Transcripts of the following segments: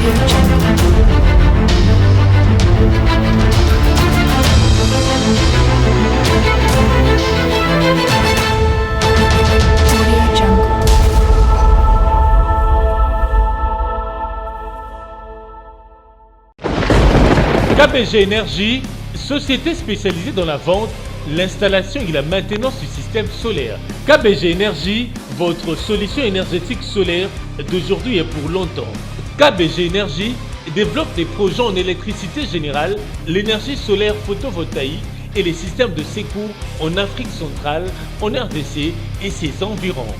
Audio Jungle. Audio Jungle. KBG Énergie, société spécialisée dans la vente, l'installation et la maintenance du système solaire. KBG Énergie, votre solution énergétique solaire d'aujourd'hui et pour longtemps. KBG Énergie développe des projets en électricité générale, l'énergie solaire photovoltaïque et les systèmes de secours en Afrique centrale, en RDC et ses environs.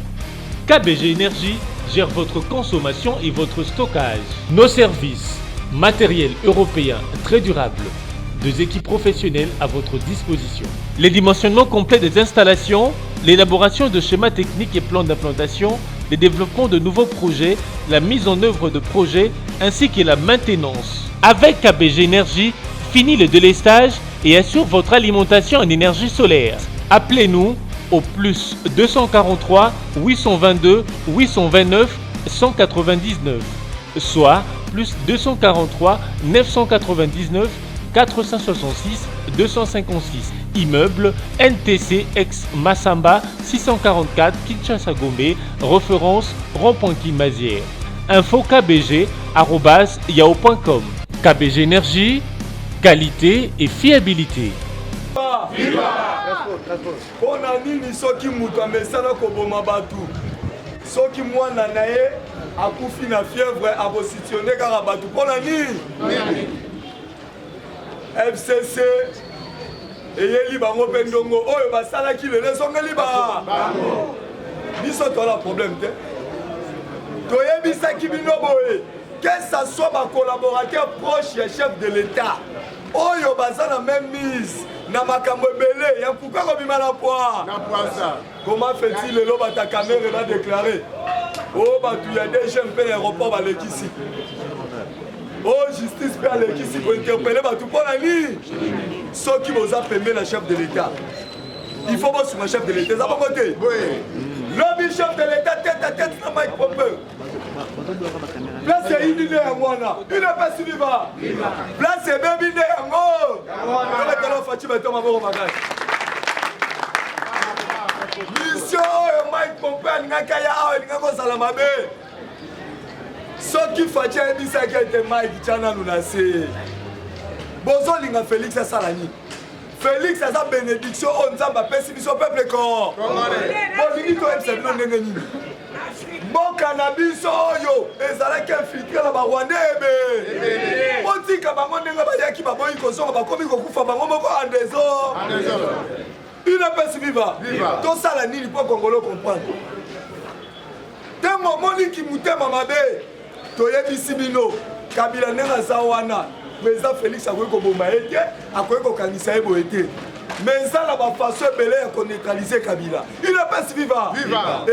KBG Énergie gère votre consommation et votre stockage. Nos services, matériel européen très durable, deux équipes professionnelles à votre disposition. Les dimensionnements complets des installations, l'élaboration de schémas techniques et plans d'implantation, le développement de nouveaux projets, la mise en œuvre de projets ainsi que la maintenance. Avec KBG Énergie, fini le délestage et assure votre alimentation en énergie solaire. Appelez-nous au plus 243 822 829 199, soit plus 243 999 466 256. Immeuble NTC ex Massamba 644 Kinshasa Gombe, référence rond-point Mazière. Info KBG yahoo.com. KBG Énergie, qualité et fiabilité. Mpo na nini soki moto amesana koboma bato, soki mwana na ye akufi na fièvre akositione kaka bato? Mpo na nini FCC eyeli bango mpe ndongo oyo basalaki lelo ezongeli ba biso? Toala problème te. Toyebisaki bino boye, que ça soit bacollaborateur proche ya chef de l'État oyo baza na même mise na makambo ebele ya nkuka kobima na poi. Comment fait-il lelo bato ya Kamerhe badéclare oyo bato ya DG mpe na aéroport balekisi, oyo justice mpe alekisi kointerpeller bato? Mpo na nini? Soki boza pembe na chef de l'État, il faut bosunga chef de l'État. Eza bongo te? Lobi chef de l'État tête à tête na Mike Pompeo, place eyindi nde yango wana. UDPS viva! Place ebebi nde yango. Tobetela Fatshi Béton maboko makasi. Mission oyo Mike Pompeo alingaki aya awa elingaki kozala mabe soki Fatshi ayebisaki ete: "Mike, tya nanu na se." Bozolinga Félix asala nini? Félix aza bénédiction oyo Nzambe apesi biso peuple con. Bolingi toyebisa bino ndenge nini mboka na biso oyo ezalaki infiltré na Barwandais? Ebe botika bango ndenge bayaki, baboyi kozonga, bakomi kokufa bango moko en désordre. UDPS viva! Tosala nini mpo Congolais comprendre? Ntango omoniki motema mabe, toyebisi bino, Kabila ndenge aza wana, président Félix akoki koboma ye te, akoki kokangisa ye boye te, mais eza na bafaçon ebele ya koneutraliser Kabila. UDPS viva!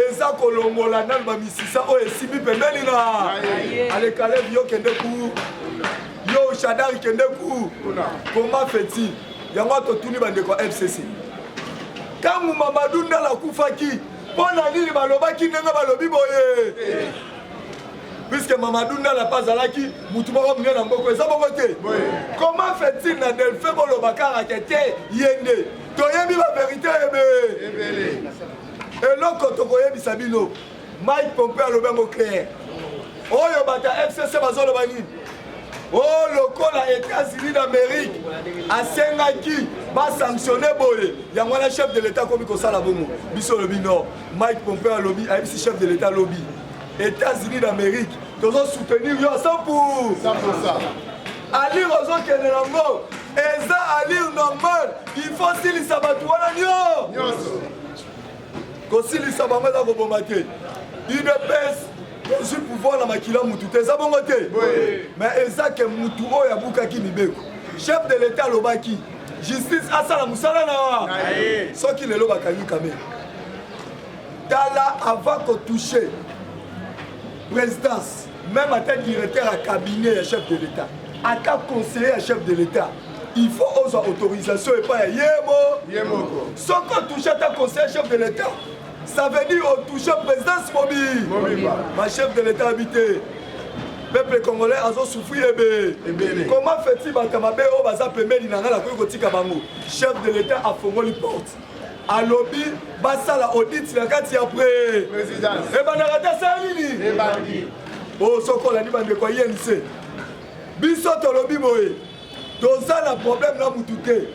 Eza kolongola nanu bamisisa oyo esimbi pembeni na alekalevi. Yo kende ku, yo Shadary kende ku. Koma feti yango totuni bandeko ya FCC: ntango Mamadou Ndala akufaki, mpo na nini balobaki ndenge balobi boye? Puisque Mamadou Ndala mpe azalaki mutu moko monene na mboka, eza bongo te? Comment fait-il na Delphin boloba kaka ke te, ye nde? Toyebi bavérité ebe. Eloko tokoyebisa bino, Mike Pompeo alobi yango clair. Oyo bato ya FCC bazoloba nini? O lokola États-Unis d'Amérique asengaki basanctionne boye, yango wana chef de l'État akomi kosala bongo. Biso olobi non. Mike Pompeo alobi, ayebisi chef de l'État, alobi: "États-Unis d'Amérique, tozosoutenir yo à 100 pour allure ozokende nango, eza allure normal. Il faut silisa bato wana nyonso." Kosilisa bango eza koboma te. UDPS tozwi pouvoir na makila mutu te, eza bongo te? Mais eza ke mutu oyo abukaki mibeko, chef de l'État alobaki justice asala mosala na. Soki lelo bakangi Kamerhe, tala, avant kotouche présidence, même ata directeur ya cabinet ya chef de l'État, ata conseiller ya chef de l'État, il faut ozwa autorisation epai ya ye moko. Soki otouche ata conseiller chef de l'État, ça veut dire otouche présidence mobi. Ma chef de l'État abi te. Peuple congolais azo souffrir ebe. Comment fait-il bato ya mabe oyo baza pembeni na ngai nakoki kotika bango? Chef de l'État afongoli porte. Alobi basala audit na kati ya pré. Ebandaka te asala nini? Ebandi. Oh, soki olandi bandeko ya INC. Biso tolobi boye. Toza na problème na mutu te.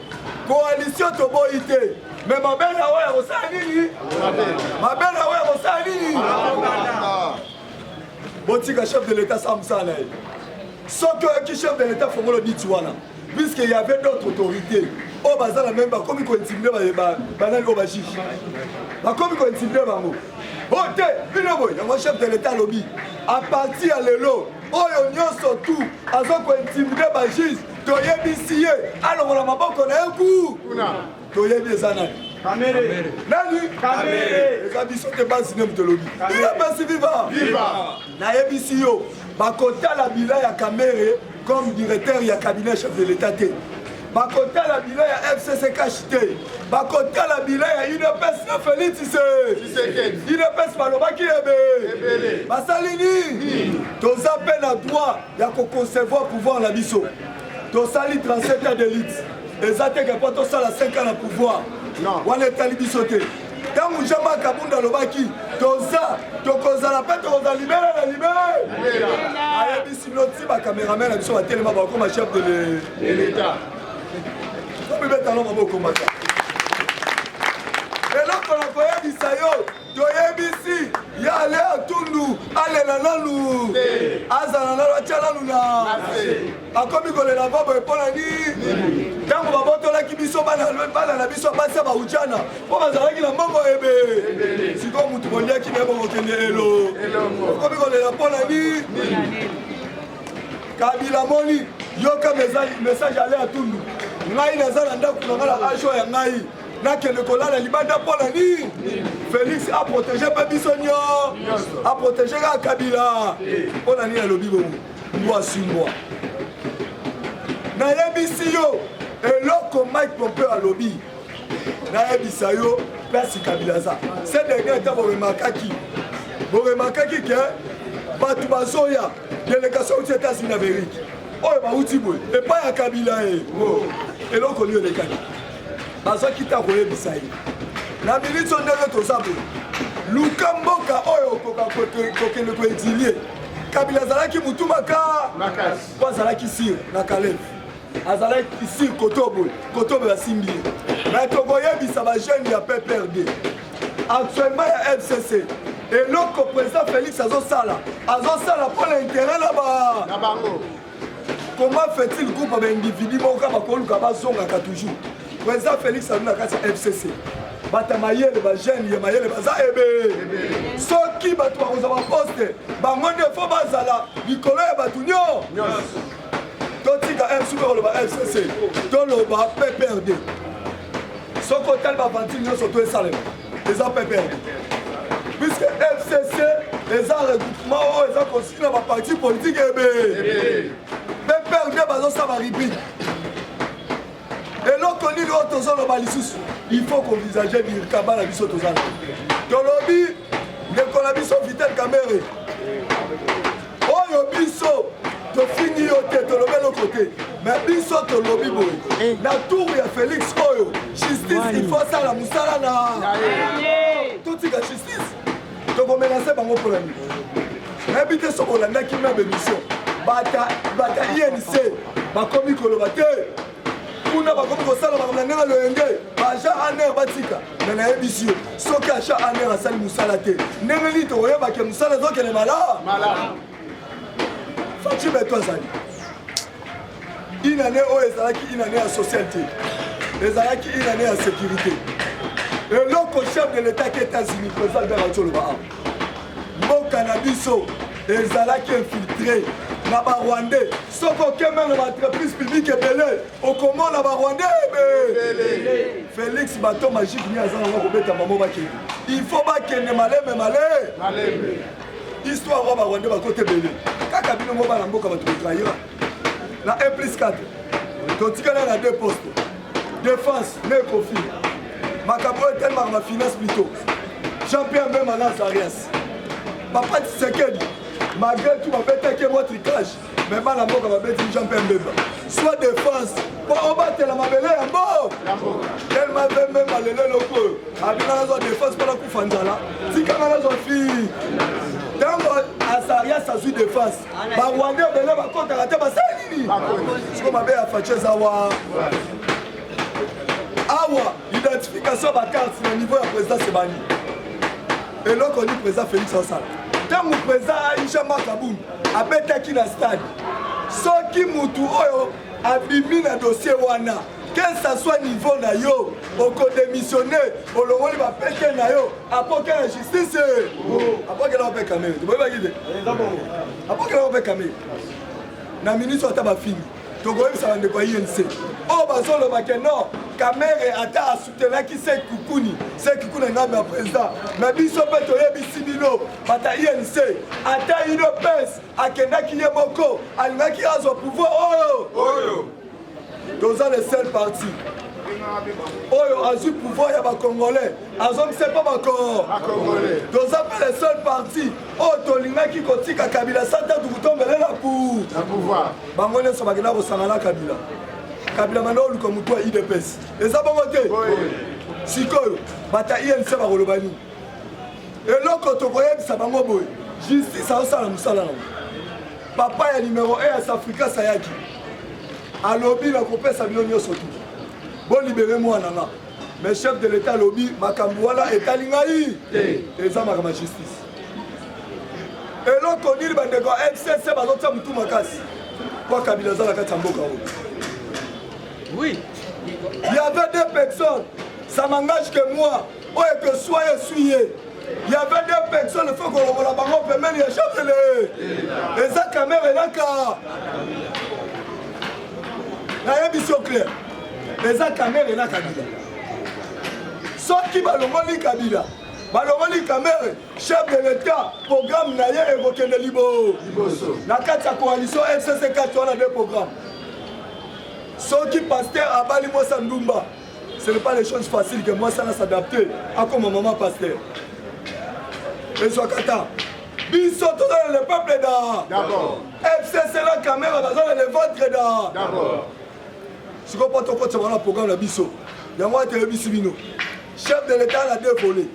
Coalition toboyi te. Mais mabe na oyo akosala nini? Mabe na oyo akosala nini? Botika chef de l'État asala mosala na ye. Soki oyoki chef de l'État fongola audit wana, puisque il y avait d'autres autorités oyo baza na meme bakomi kointimide banani oyo bajuge bakomi kointimide bango oyo te bino boye. Yango chef de l'État alobi à partir ya lelo oyo nyonso tu aza kointimide bajuge, toyebisi ye alongola maboko na ye ku toyebi eza nani. Nani? Eza biso te, basi nde moto elobi basi viva. Nayebisi yo bakotala bilan ya Kamerhe comme directeur ya cabinet chef de l'État te, bakotala bilan ya FCC cash te, bakotala bilan ya UDPS na Félix Tshisekedi. UDPS balobaki ebe basali nini? Toza mpe na droit ya koconcevoir pouvoir na biso. Tosali 37 ans d'élite, eza te ke mpo tosala 5 ans na pouvoir wana etali biso te. Ntango Jean-Marc Kabund alobaki toza tokozala mpe tokozala libela na libela, ayebisi bino ti bacameraman na biso batelema bakoma chef de l'État. Tomibetano maboko mata. Eloko na koyebisa yo, toyebisi ye ale atundu alela nanu, azala nanu, atya nanu na akomi kolela mpo boye. Mpo na nini? Ntango babotolaki biso bana na biso basi ya baujana mpo bazalaki na mbongo ebe, sikoyo mutu boliaki me bokokende elo, okomi kolela mpo na nini? Kabila moni yoka message ale atundu, ngai naza na ndako na ngai na age ya ngai, nakende kolala libanda mpo na nini? Félix aprotege mpe biso nyonso, aprotege kaka Kabila mpo na nini? Alobi bongo mbwa simbwa. Nayebisi yo eloko Mike Pompeo alobi, nayebisa yo place Kabila aza. Ce dernier temps boremarkaki ke bato bazoya, délégation euti États-Unis d'Amérique oyo bauti boye epai ya Kabila ye, eloko nini elekaki? Bazwaki ta koyebisa ye na miniti oyo ndenge toza boye, luka mboka oyo okoka kokende koexilie. Kabila azalaki mutu maka po azalaki sire na Kalev, azalaki sire koto boye koto boye, basimbi ye. Mais tokoyebisa bajeune ya PPRD actuellement ya FCC, eloko président Félix azosala, azosala mpo na intérêt na ba bango. Comment fait-il groupe ya baindividu moko kaka bakoluka bazongaka toujours? Président Félix alu na kati ya FCC bato ya mayele, bajeune ya mayele baza ebe. Soki bato bakozwa baposte, bango nde fo bazala likolo ya bato nyonso. Totika msu mpe koloba FCC, toloba PPRD. Soki otali bavantile nyonso to esalema, eza PPRD, puisque FCC eza regroupement oyo eza kosina baparti politique ebe. PPRD bazosala barubrique. Eloko nini oyo tozoloba lisusu? Il faut koenvisage birkaba na biso. Tozala tolobi ndeko na biso Vital Kamerhe oyo, biso tofingi yo te, tolobi eloko te, mais biso tolobi boye na tour ya Félix oyo, justice il faut asala mosala na totika justice. Tokomenase bango mpona nini? Nayebi te soki olandaki même émission, bata bata INC bakomi koloba te kuna, bakomi kosala makambo na ndenge loyenge. Baagent ANR batika me nayebisi yo, soki agent ANR asali mosala te, ndenge nini tokoyebake mosala ezokende malamu? Fatshi Béton azali une année oyo ezalaki une année ya social te, ezalaki une année ya sécurité. Eloko chef de l'État ke États-Unis, président Albert auti oloba awa, mboka na biso ezalaki infiltré na barwandais. Soki okeme na baentreprise publique ebele, okomona barwandais ebele. Félix bato magique ni aza nango kobeta mamo, bakende, il faut bakende maleme maleme. Histoire oyo barwandais bakota ebele, kaka bino mo bana mboka bato kotrahira na 1 plus 4. Totikala na deux postes, défense na Ecofi, makambo oyo etelemaka ma finance plutôt Jean-Pierre Mbemba na Azarias. Papa Tshisekedi. Malgré tout babetaki ye mwa tricage, mais bana mboka babeti Jean Pierre Mbemba. Soit défense mpo obatela mabele ya mbo. Tellement ve Mbemba lelo eloko oyo abinga nazwa défense mpo nakufa nzala, tika nga nazwa fille. Ntango Azarias azwi défense, ba Rwandais ebele bakotaka te, basali nini? Siko mabe ya Fatshi eza wa awa identification ya bacarte na niveau ya présidence ebandi. Eloko nini président Félix asala? Ntango président Aisha Makabund abetaki na stade, soki mutu oyo abimi na dossier wana, que ça soit niveau na yo, okodémissionne, olongoli bapete na yo, apoke na justice, apokela mpe Kamerhe. Boyebaki te, apokela mpe Kamerhe na ministre. Ata bafingi, tokoyebisa bandeko ya UNC oyo bazoloba ke non, Kamerhe ata asutenaki Sekukuni, Sekukuni ngambo ya président na biso. Mpe toyebisi bino bata UNC, ata UDPS akendaki ye moko, alingaki azwa pouvoir oyo. Toza le seul parti oyo azwi pouvoir ya bacongolais, azongisa mpo bako. Toza mpe le seul parti oyo tolingaki kotika Kabila santa tukutombelela pour bango nyonso bakenda kosanga na Kabila. Kabila banda oluka motu ya UDPS, eza bongo te. Sikoyo bata UNC bakoloba nini? Eloko tokoyebisa bango boye, justice azosala mosala nango. Papa ya numero 1 ya Safrika sayaki alobi na kopesa bino nyonso tu, bolibere mwana nga. Mais chef de l'État alobi makambo wana etali ngai, eza makambo ya justice. Eloko nini bandeko ya FCC bazotia motu makasi? Po Kabila aza na kati ya mboka oyo. Oui. Il y avait deux personnes, ça m'engage que moi oyo que soit esui ye. Il y avait deux personnes, il faut kolongola bango pembeni ya chef de l'État, eza Kamerhe elaka. Nayebi so clair, eza Kamerhe na Kabila. Soki balongoli Kabila, balongoli Kamerhe, chef de l'État programme na ye ekokende libo na kati ya coalition FCC 4 wana. Deux programme, soki pasteur abali mwasi ya ndumba, ce n'est pas les choses faciles que mwasi ana s'adapter akoma mama pasteur, ezwaka ta. Biso toza na le peuple d'abord. FCC na Kamerhe baza na le ventre d'abord. Sikoyo mpo tokotisa bango na programme na biso, yango wana toyebisi bino, chef de l'État na deux volets,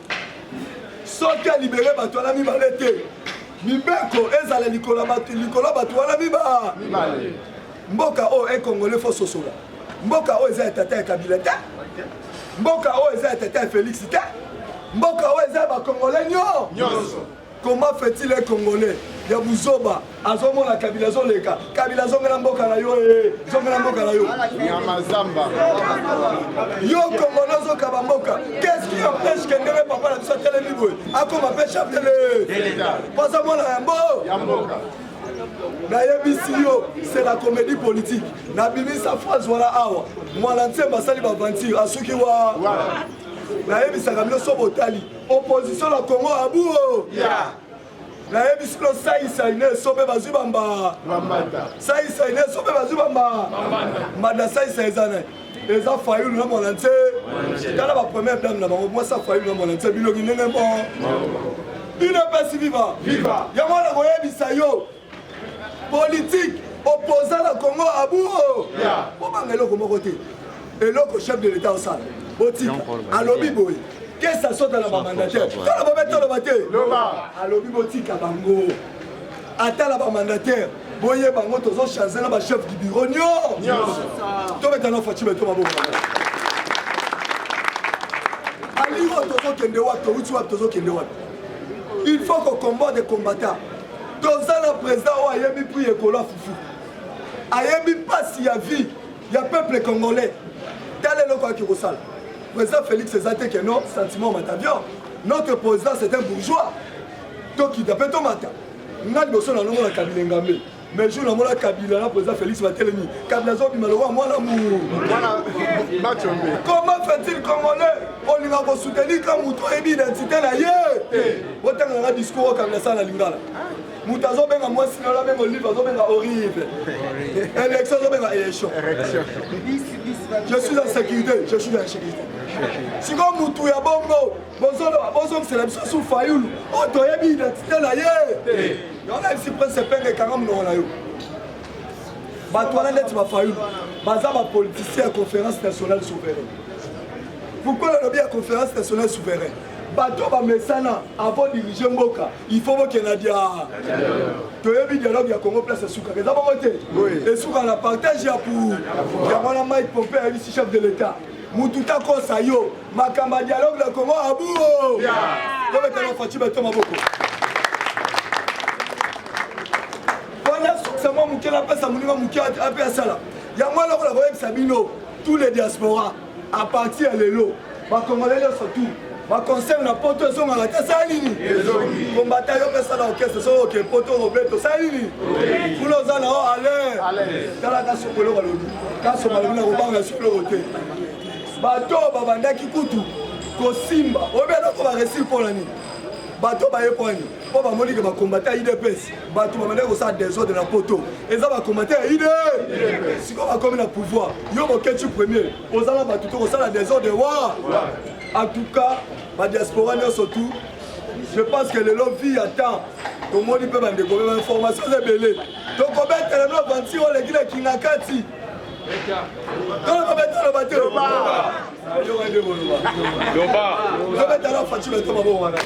soki alibere bato wana mibale te, mibeko ezala likolo ya bato, likolo ya bato wana miba mboka oyo. Econgolais faut sosola, mboka oyo eza ya tata ya Kabila te, mboka oyo eza ya tata ya Félix te, mboka oyo eza ya bacongolais nyonso. Comment fait-il un Congolais ya buzoba azomona Kabila azoleka, Kabila azongela mboka na yo, e zongela mboka na yo? Nyama zamba. Yo Congolais ozokaba mboka, qu'est-ce qui empêche ke ndenge papa na biso atelemi boye, akoma mpe chef de l'État, po aza mwana ya mbo ya mboka? Nayebisi yo, c'est la comédie politique. Nabimisa phrase wana awa, mwana Nsembe asali baventure, asuki wa. Nayebisaka bino, so botali opposition na Congo abuo, nayebisi bino, saisai na esobe bazwi bamba, saisai na esobe bazwi bamba mbanda. Saisai eza nani? Eza Fayulu na mwana nse. Tala bapremière dame na bango, mwasi ya Fayulu na mwana nse, bilongi ndenge mo. Bino epesi viva yango wana koyebisa yo, politique opposant na Congo abuo, obanga eloko moko te. Eloko chef de l'État osala, botika. Alobi boye, kesa sota na bamandataire, tala bobe, toloba te. Alobi botika bango, ata na bamandataire boyeba yango, tozochange na bachef du bureau nyonso. Tobeta na Fatshi beto maboko. Aliro, tozokende wapi? Touti wapi? Tozokende wapi? Il faut kocombat des combattants. Toza na président oyo ayebi prix ekolo ya fufu, ayebi mpasi ya vie ya peuple congolais. Tala eloko ayaki kosala président Félix, eza te ke non sentiment matavion. Notre président, c'est un bourgeois. Tokita mpe tomata. Nga liboso nalongo na Kabila engambe, mais jour namona Kabila na président Félix batelemi, Kabila azobima lokola mwana mu. Comment fait-il Congolais olinga kosoutenir ka motu oyebi identité na ye? Botanga nanga discours oyo Kabila asala na lingala. Moto azobenga mwasi na abenga Olive, azobenga Horrible, élection azobenga élection, je suis en sécurité, je suis en sécurité. Sikoyo motu ya bongo bozongisela biso su Fayulu oyo toyebi identité na ye. Yango nayebisi Prince Epenge, ekanga monoko na yo. Bato wana neti bafayulu baza bapoliticien ya Conférence nationale souveraine. Pourquoi nalobi ya Conférence nationale souveraine? Bato bamesana, avant dirige mboka, il faut bokenda dia. Toyebi dialogue ya Congo, place esukaka eza bongo te, esukaka na partage ya pour. Yango wana Mike Pompeo ayebisi chef de l'État: mutu takosa yo, makambo ya dialogue na Congo abuo. Tobetana Fatshi Béton maboko. Wana sukisa mwa moke, napesa moninga moke ape asala yango. Wana kola koyebisa bino, tous les diaspora, à partir ya lelo, bacongolais nyonso tout, baconcert na Poto ezongaka te. Sala nini? Kombata yo mpe sala orchestre. Soki oke Poto, obeto osala nini kuna? Oza na o ale. Tala Kasongo, eloko alobi. Kasongo alobi na kobanga so eloko te. Bato babandaki kutu kosimba oyebi eloko baresir mpo na nini? Bato baye mpo nini? Mpo bamoni ke bakombata ya UDPS, bato babandaki kosala désordre na Poto eza bakombata ya UD. Sikoyo bakomi na pouvoir. Yo bokeci premier, oza na bato to kosala désordre wa. En tout cas, badiaspora nyonso tout, je pense que lelo vie ya temps tomoni mpe bandeko mpe bainformation eza ebele. Tokobetela no aventure oleki na kinga kati. Toloba, toloba te, yoka nde boloba. Tobetala Fatshi Béton maboko wana.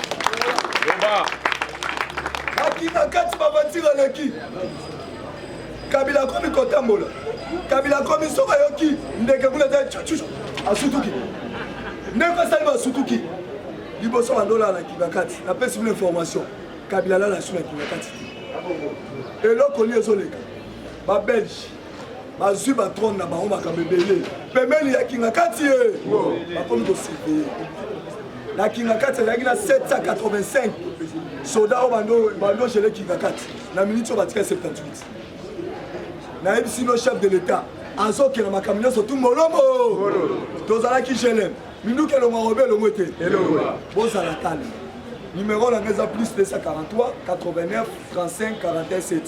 Akinga kati, baventure eleki. Kabila akomi kotambola. Kabila akomi, soki ayoki ndeke kuna eza cucu, asutuki. Ndenge asali, basutuki liboso bandolala na kinga kati. Napesi bino information: Kabila alala su na kinga kati te. Eloko nini ezoleka? Babelge bazwi batrone na bango, makambo ebele pembeni ya kinga kati ye bakomi kosurveiller. Na kinga kati ezalaki na 785 soda oyo bando gele kinga kati. Na miniti oyo batika 78. Nayebisi no, chef de l'État azokenda makambo nyonso tu molongo. Tozalaki GLM, minduki elongo robe elongo te. Bozala calme. Numéro na nga eza plus 243 89 35 41 700.